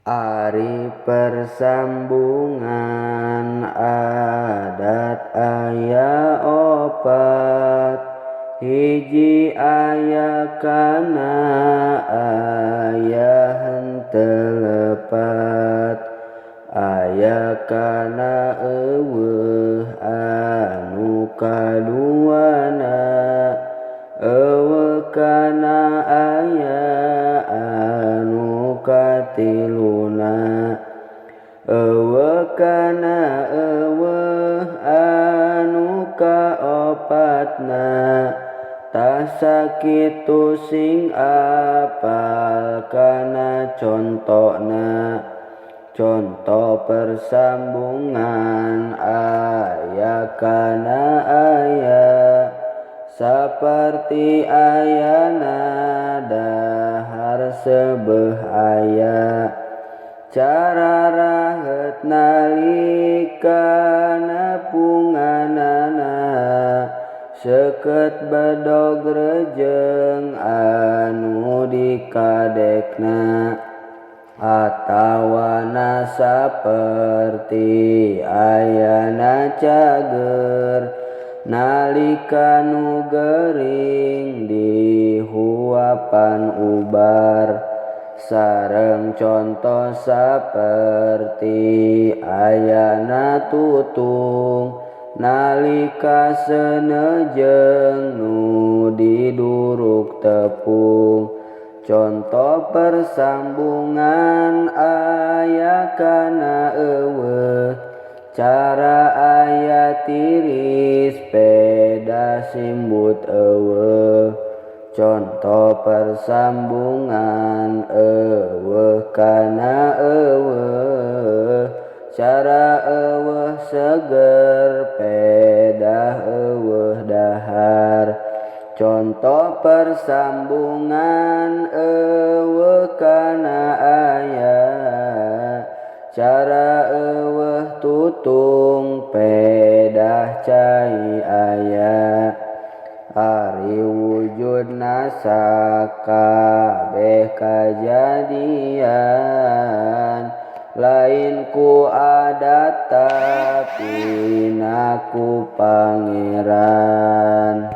Ari persambungan adat aya opat, hiji aya kana aya henteu lepat, aya kana euweuh anu kaduana, euweuh kana aya anu katiluna, euweuh kana euweuh anu kaopatna. Tah sakitu sing apal kana contona. Conto persambungan aya kana aya, saperti ayana dahar seubeuh aya, cara raheut nalika nepunganana, seukeut bedog rejeung anu dikadekna, atawana saperti ayana cager nalika nu gering dihuapan ubar, sareng conto saperti ayana tutung nalika seuneujeng nu diduruk tepung. Conto persambungan aya kana euweuh, cara aya tiris peda simbut euweuh. Conto persambungan euweuh kana euweuh, cara euweuh seger pedah euweuh dahar. Conto persambungan euweuh kana aya, cara euweuh tutung pedah cai aya. Ari wujudna sakabeh kajadian, lain ku adat tapi na ku Pangeran.